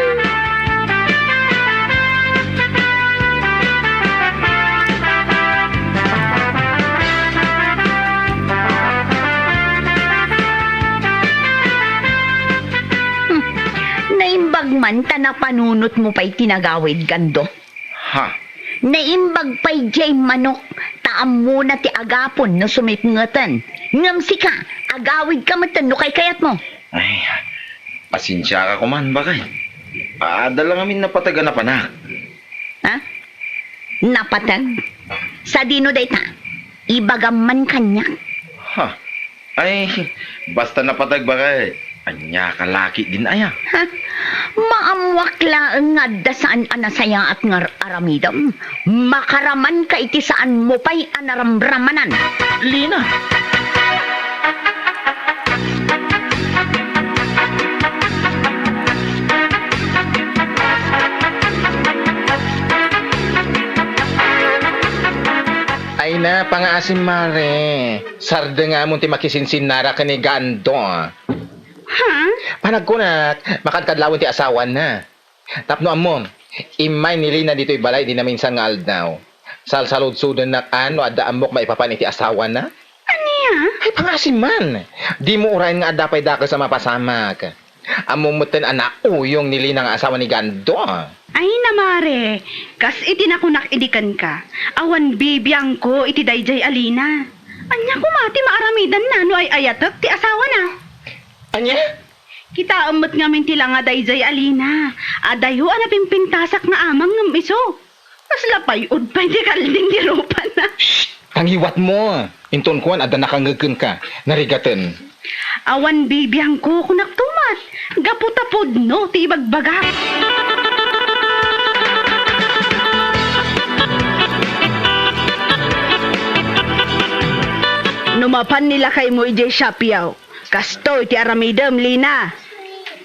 Hmm, naimbag man ta napanunotmo pay ti nagawid, Gando. Ha? Naimbag pay diay manok, ta ammona ti agapon no sumipngeten. Ngem sika, agawidka metten no kaykayatmo. Ay, pasensiaka koman, baket. Adda la ngamin napateg a napanak. Ha? Napateg? Sadino dayta? Ibagam man kaniak. Ha? Ay, basta napateg, baket. Ania ka laki din aya? Ha? Maammoak laeng nga adda saan a nasayaat nga ar-, aramidem. Makaramanka iti saanmo pay a naramramanan. Lina! Ay na, pangaasim, mare. Sardengamon ti makisinsinnara ken ni Gando. Ha? Panagkunak, makadkadlawen ti asawana. Tapno ammom, immay ni Lina ditoy balay idi naminsan nga aldaw. Salsaludsodennak a no adda ammok maipapan iti asawana? Ania? Ay, pangaasim man! Dimo urayen nga adda pay dakes a mapasamak. Ammom metten a nauyong ni Lina nga asawa ni Gando. Ay na, mare, kas iti nakunak idi kenka, awan bibiangko iti daydiay a Lina. Ania koma ti maaramidanna no ay-ayatek ti asawana? Ania? Kitaem met ngamin ti langa daydiay a Lina. Adayo a napimpintasak nga amang ngem isu. Kasla pay-od pay ti kalding ti rupana. Shh! Tangiwatmo! Inton kuan, adda nakangngeg kenka. Narigaten. Awan bibiangko, kunakto met. Gapu ta pudno ti ibagbagak. No mapan ni lakaymo idiay shop, yaw. Kastoy ti aramidem, Lina.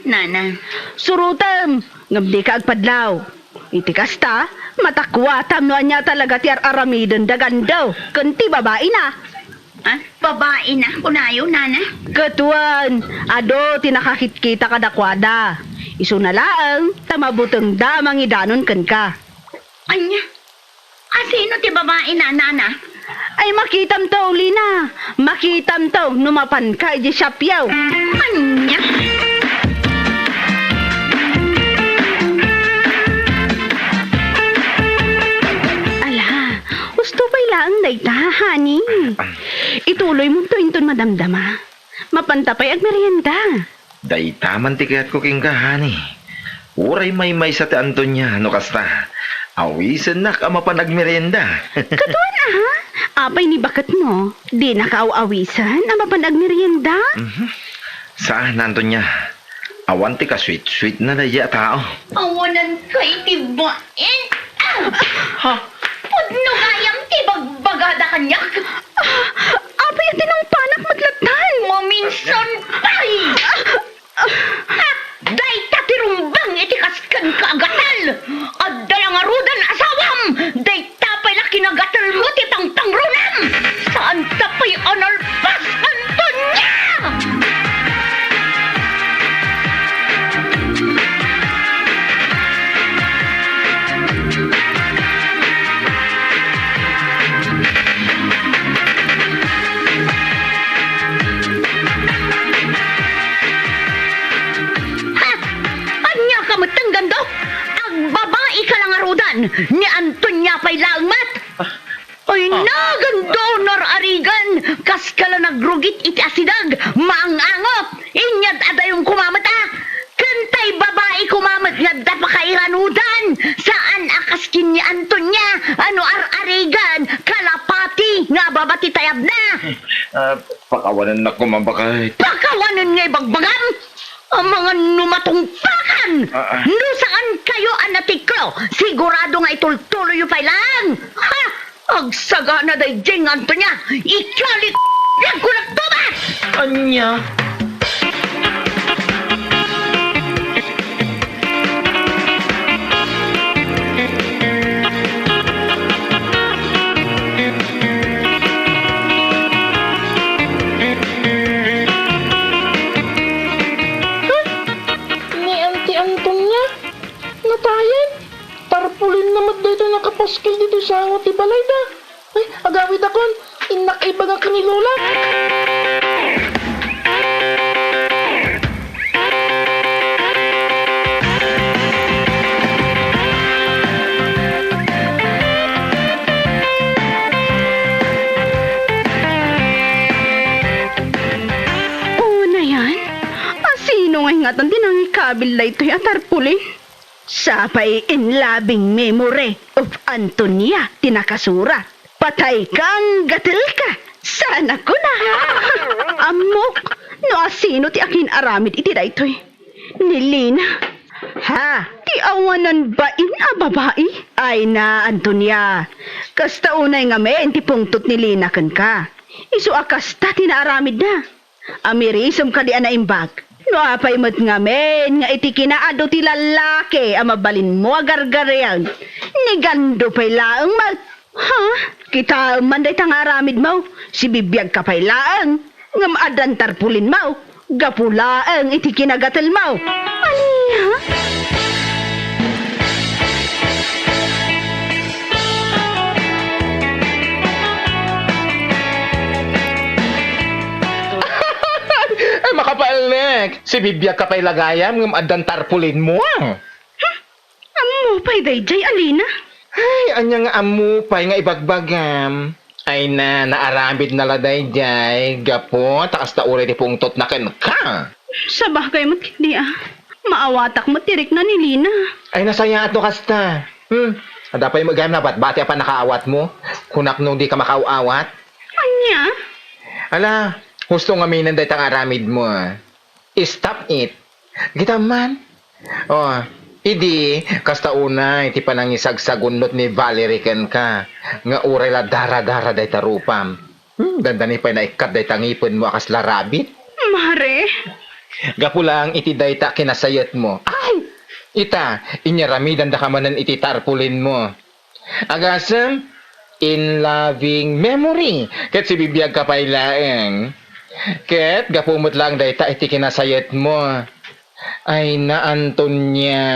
Nana. Surotem, ngem dika agpadlaw. Iti kasta, matakuatam no ania talaga ti ar-aramiden da Gando ken ti babaina. Ah, babaina, kunayo, nana? Ket wen, adu ti nakakitkita kadakuada. Isuna laeng ta mabutengda a mangidanon kenka. Ania? Asino ti babaina, nana? Ay, makitamto, Lina. Makitamto no mapanka idiay shop, yaw. Ania? Laeng dayta, honey. Ituloymonto inton madamdama. Mapanta pay agmerienda. Dayta man ti kayatko kenka, honey. Uray maymaysa ti Antonia no kasta. Awisennak a mapan agmerienda. Kaduan, aha? Apay ni baketmo? Dinaka aw-awisen a mapan agmerienda? Mhm. Saan, Antonia. Awan ti kasweet-sweet na daydiay a tao. Awanan kay ti bain. Ah! Ha? Pudno gayam ti bagbagada kaniak. Ah, apay a tinungpanak met lattan. Maminsan pay. Ah, ah. Ha? Dayta ti rumbeng iti kaskenka a gatel. Adda la ngaruden asawam. Dayta pay la kinagatelmo ti pangpangrunam. Saanta pay a nalpas, Antonia! Ha? Ania ka met, Gando? Agbabaika la ngaruden, ni Antonia pay laeng met. Ay, Ah. Nagando, nararigan, kaska la nagrugit iti asideg, maang-angot, inyad adayom koma met a. Ken tay babai koma met nga adda pakairanudan, saan a kas ken ni Antonia, a no ar-arigan, kalapati nga ababa ti tayabna. Ah, pakawanennak koma, baket. Pakawanen nga ibagbagam? Amangan no matungpakan! Ah, ah. No saan kayo a natiklo, sigurado nga itultuloyyo pay laeng! Ha? Agsagana daydiay nga Antonia, ikalik lagko nagtubas! Ania? Ni Auntie Antonia, natayen. Tarpaulin na met daytoy nakapaskil ditoy sango ti balayda. Ay, agawidakon. Innak ibaga ken ni Lola. Unayan, asino ngay ngatan ti nangikabil daytoy a tarpaulin? Sapay in loving memory of Antonia ti nakasurat. Patay ka, gatel ka. Saan a kuna? Ammok no asino ti akin-aramid iti daytoy. Ni Lina. Ha? Ti awanan bain a babai? Ay na, Antonia. Kasta unay ngamin ti pungtot ni Lina kenka. Isu a kasta ti naaramidna. Amirisem kadi a naimbag. No apay met ngamin nga iti kinaadu ti lallaki a mabalinmo a gargarian, ni Gando pay laeng met. Ha? Kitaem man dayta nga aramidmo, sibibiagka pay laeng, ngem addan tarpulinmo, gapu laeng iti kinagatelmo. Ania? Ay, makapaelnek! Sibibiagka pay la gayam ngem addan tarpulinmo, ah. Hmm? Ammo pay daydiay, Alina? Ay, ania nga ammo pay nga ibagbagam? Ay na, naaramidna la daydiay, gapu ta kasta uray ti pungtotna kenka. Sabagay met ketdi, ah. Maawatak met ti rikna ni Lina. Ay, nasayaat no kasta. Hmm, adda pay met gayam nabatbati a pannakaawatmo. Kunak no dika makaaw-awat. Ania? Ala, husto ngaminen dayta nga aramidmo, ah. Stop it. Kita man. Oh, idi, kasta unay ti panangisagsagunnot ni Valerie kenka, nga uray la dara-dara dayta rupam. Hmm, dandani pay naikkat dayta ngipenmo a kasla rabbit. Mare. Gapu laeng iti dayta kinasayetmo. Ay! Ita, inyaramidandaka manen iti tarpulinmo. Agasem, in loving memory, ket sibibiagka pay laeng. Ket gapu met laeng dayta iti kinasayetmo. Ay na, Antonia,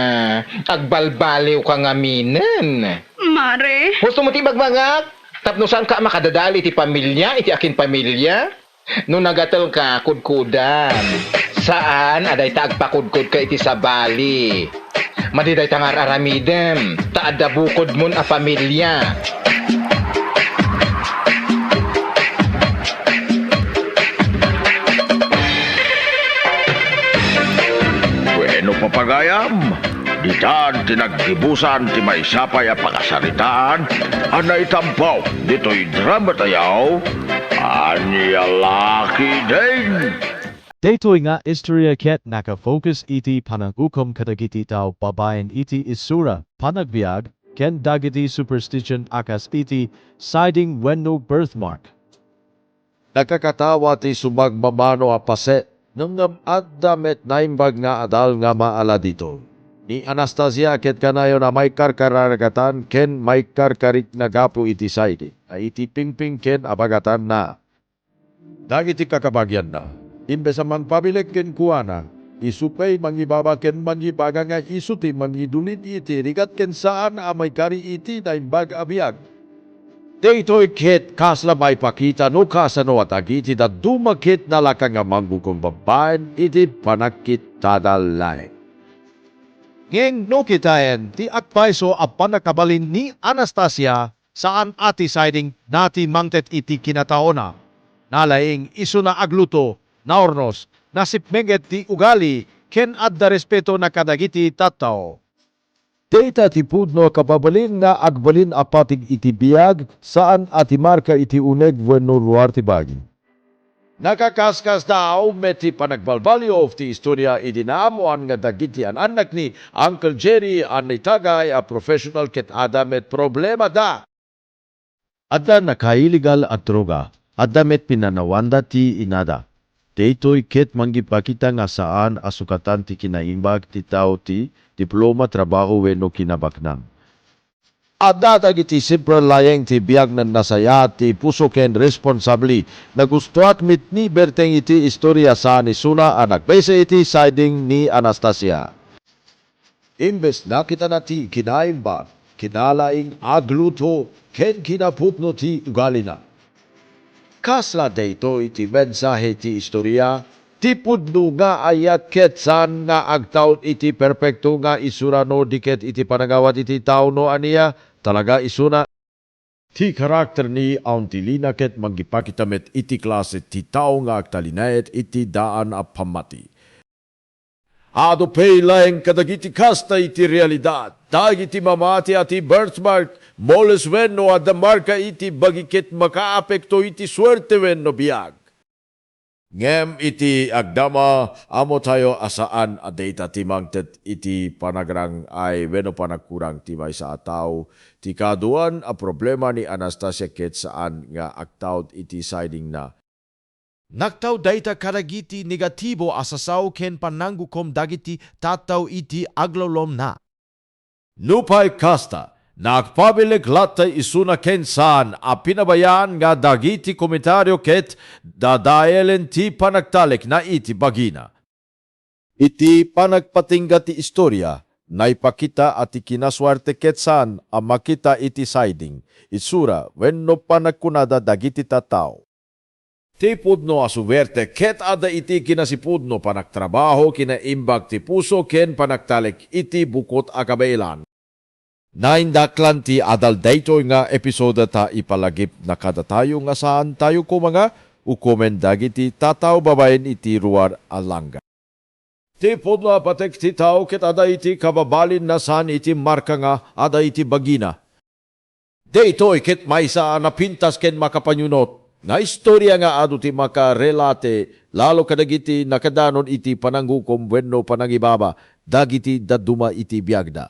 agbalbaliwka ngaminen. Mare. Husto mo ti ibagbagak? Tapno saanka a makadadael iti pamilia, iti akin pamilia? No nagatelka, kudkudan. Saan a dayta agpakudkodka iti sabali. Madi dayta nga ar-aramidem, ta adda bukodmon a pamilia. Naggibusan ti maysa pay a pakasaritaan a naitampo ditoy dramatayo, ania la ketdin? Daytoy nga istorya ket naka-focus iti panangukom kadagiti tao babaen iti isura, panagbiag, ken dagiti superstition a kas iti siding wenno birthmark. Nakakatawa ti sumagmamano a paset, ngem adda met naimbag nga adal nga maala ditoy. Ni Anastasia ket kanayon a maikarkararagatan ken maikarkarikna gapu iti siding a iti pingping ken abagatanna. Dagiti kakabagianna, imbes a mangpabilek kenkuana, isu pay mangibaba ken mangibaga nga isu ti mangidulin iti rigat ken saan a maikari iti naimbag a biag. Daytoy ket kasla maipakita no kasano a dagiti dadduma ket nalaka nga manggukom babaen iti panagkitada laeng. Ngem no kitaen ti agpayso a pannakabalin ni Anastasia, saan a ti siding na ti mangted iti kinataona. Nalaing isuna agluto, naurnos, nasipmenget ti ugali, ken adda respetona kadagiti tattao. Dayta ti pudno a kababalin nga agbalin a pateg iti biag, saan a ti marka iti uneg wenno ruar ti bagi. Nakakaskasdaaw met ti panagbalbaliw ti istorya idi naamuan nga dagiti an-annak ni Uncle Jerry a naitagay a professional ket adda met problemada. Adda nakailigal a droga, adda met pinanawanda ti inada. Daytoy ket manggipakita nga saan a sukatan ti kinaimbag ti tao ti diploma, trabaho wenno kinabaknang. Adda dagiti simple laeng ti biag nga nasayaat ti puso ken responsable. Nagustuak met ni Berteng iti istorya saan isuna a nagpayso iti siding ni Anastasia. Imbes nakitana ti kinaimbag, kinalaing agluto ken kinapudno ti ugalina. Kasla daytoy ti mensahe ti istorya, ti pudno nga ayat ket saan nga agtaud iti perpekto nga isura no di ket iti panangawat iti tao no ania talaga isuna. Ti karakter ni Auntie Lina ket manggipakita met iti klase ti tao nga agtalinaed iti daan a pammati. Adu pay laeng kadagiti kasta iti realidad. Dagiti mamati a ti birthmark, moles wenno adda marka iti bagi ket makaapekto iti suerte wenno biag. Ngem iti agdama, ammotayo a saan a dayta ti mangted iti panagrang-ay wenno panagkurang ti maysa a tao. Ti kaaduan a problema ni Anastasia ket saan nga agtaud iti sidingna. Nagtaud dayta kadagiti negatibo a sasao ken pananggukom dagiti tattao iti aglawlawna. Nupay kasta, nagpabilek latta isuna ken saan a pinabayaan nga dagiti komentario ket dadaelen ti panagtalekna iti bagina. Iti panagpatingga ti istorya, naipakita a ti kinasuerte ket saan a makita iti siding, itsura, wenno panagkunada dagiti tattao. Ti pudno a suerte ket adda iti kinasipudno, panagtrabaho, kinaimbag ti puso, ken panagtalek iti bukot a kabaelan. Naindaklan ti adal daytoy nga episode ta ipalagipna kadatayo nga saantayo koma nga ukomen dagiti tattao babaen iti ruar a langga. Ti pudno a patek ti tao ket adda iti kababalinna saan iti marka nga adda iti bagina. Daytoy ket maysa a napintas ken makapanyunot nga istorya nga adu ti makarelate lalo kadagiti nakadanon iti pananggukom wenno panangibaba dagiti dadduma iti biagda.